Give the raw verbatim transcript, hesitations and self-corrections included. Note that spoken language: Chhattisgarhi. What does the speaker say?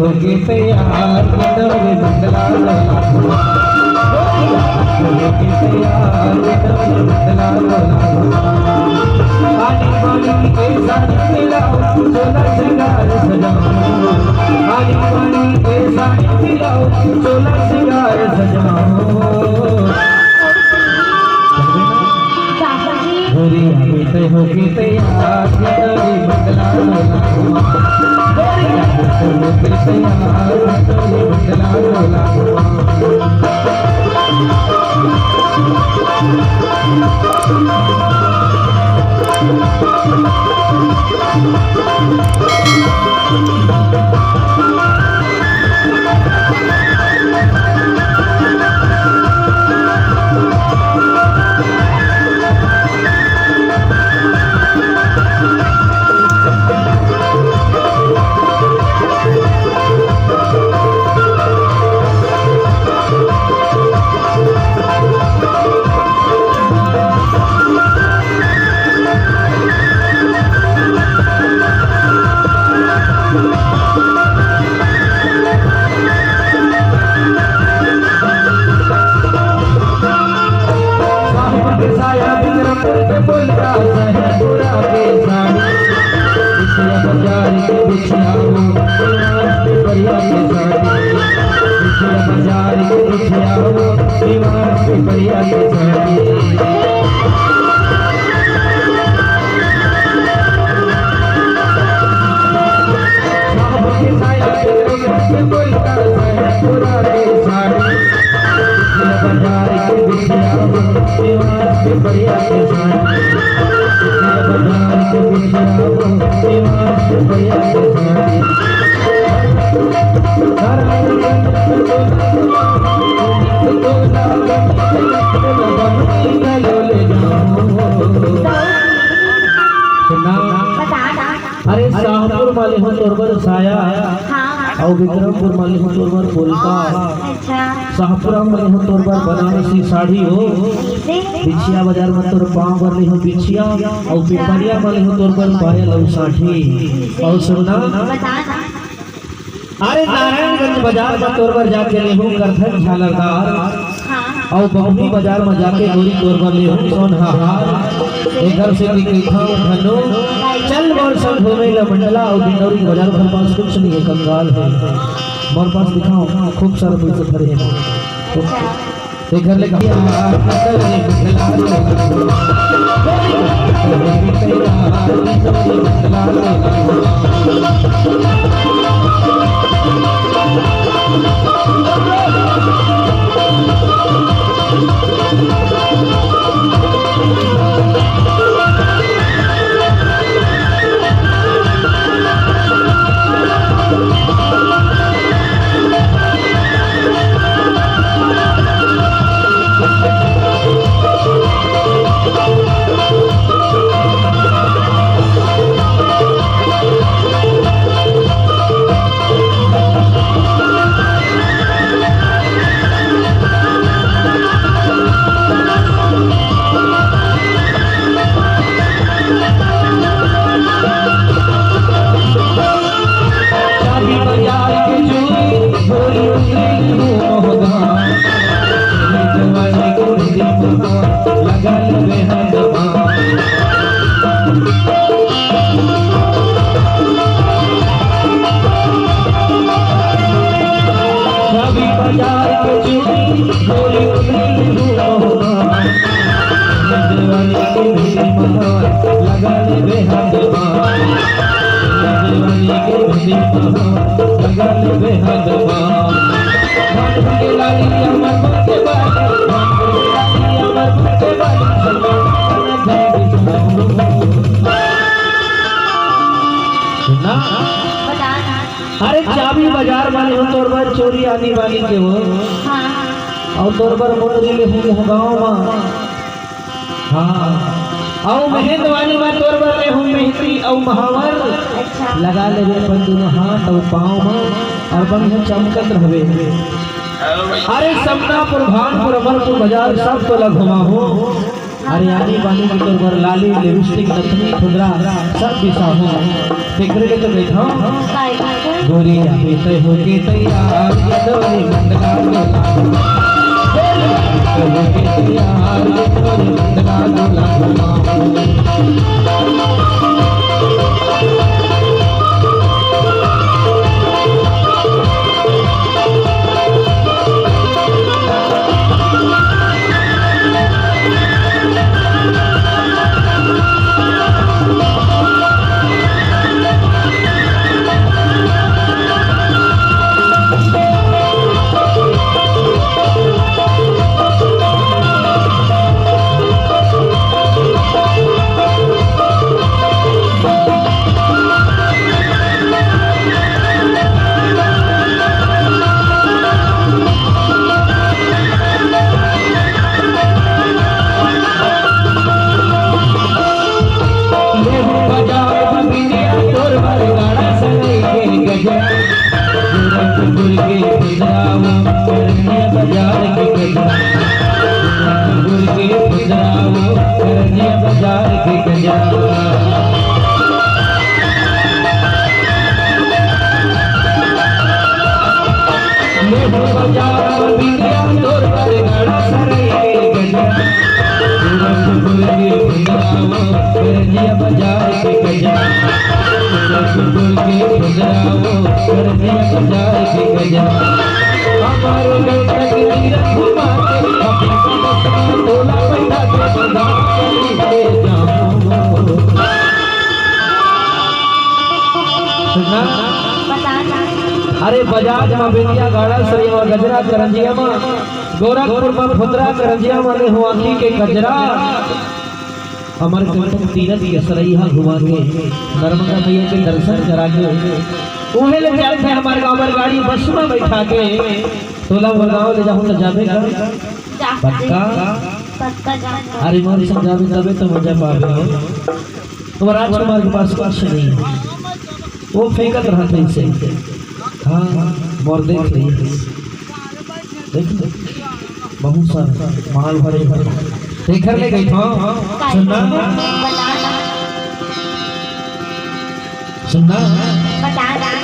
होके तैयार, ये तो रे मंगला डोला। होके तैयार, ये तो रे मंगला डोला। आनी बानी के साड़ी मिलाओ, चोला सिंगार सजाओ। आनी बानी के साड़ी मिलाओ, चोला सिंगार सजाओ। गोरिया बेटे होके तैयार, ये तो रे मंगला डोला। गोरिया बेटे होके तैयार, ये तो रे मंगला डोला। साया बिक्रमपुर के बोलता, सहेपुरा के साड़ी। बिछिया बाजार के बिछिया वो, परिया के साड़ी। बिछिया बाजार के बिछिया वो, दीवान के परिया के साड़ी। सुना। बता, बता। अरे, शाहपुर वाले हो तोर बर साया, हाँ, हाँ। अउ विक्रमपुर वाले हो तोर बर पोलका, अच्छा। शाहपुरा वाले हो तोर बर बनारसी साड़ी हो, से? बिछिया बाजार में तोर पाँव बर ले हो बिछिया, अउ पिपरिया वाले हो तोर बर पायल अउ साठी। अउ सुनना, बता ना। अरे, नारायणगंज बाजार में तोर बर जाके लेहूं करधन झालरदार, हाँ, हाँ। अउ बमनी बाजार में जाके गोरी तोर बर लेहूं सोनहा हार। एकर से निकलथंव धनु, चल मोर संग घूमे ला मंडला, अउ दिनौरी बाजार भर पास कुछ नहीं है, कंगाल है। मोर पास दिखाओ, खूब सारा पैसा भरे हैं। अच्छा। एकर ले ना। बता ना। अरे, चाबी बाजार वाले हो, तोर बर चोरी आनी वाली के हो। हाँ। अउ तोर बर मोटरी ले हूँ गाँव मा। हाँ। अउ मेहंद वाली मा तोर बर ले हूँ मेहंदी अउ महावर। अच्छा। लगा लेबे अपन दोनों हाथ अउ पाँव मा, अउ बन चमकत रहबे। अरे, समनापुर, भानपुर, अमरपुर बाजार सब तो ला घुमाहूँ। अरे आनी बानी के तोर बर लाली, लिपस्टिक, नथनी, खुदरा सब बिसाहूं। तेकरे ले तो बैठा हूं। काय, काय, काय? गोरी जाबे तय होके तैयार, ये डोरी मंडला डोला। गोरी जाबे तय होके तैयार, ये डोरी मंडला डोला। सुनना? बता ना। अरे बजाज म बिंदिया, गाड़ा सरी म गजरा, करंजिया म गोरखपुर म फुंदरा, करंजिया म ले हुआकी के गजरा। हमर कंचन तीरथ के सरैया घुमा के, नर्मदा मैया के दर्शन करा के, उहे ले जात हे हमर गांव म गाड़ी बस म बैठा के। तोला मोर गांव ले जाहूं त जाबे का? जा। पक्का? पक्का जा। अरे मोर संग जाबे तबे तो मजा पाबे हो। तो राजकुमार के पास कुछ नहीं है, वो फेंकत रहत हे इसे। हाँ, मोर देख रही है। देख, बहुत सारा माल भरे भरे। तेखर ले गई था। सुनना? बता ना। सुनना? बता ना।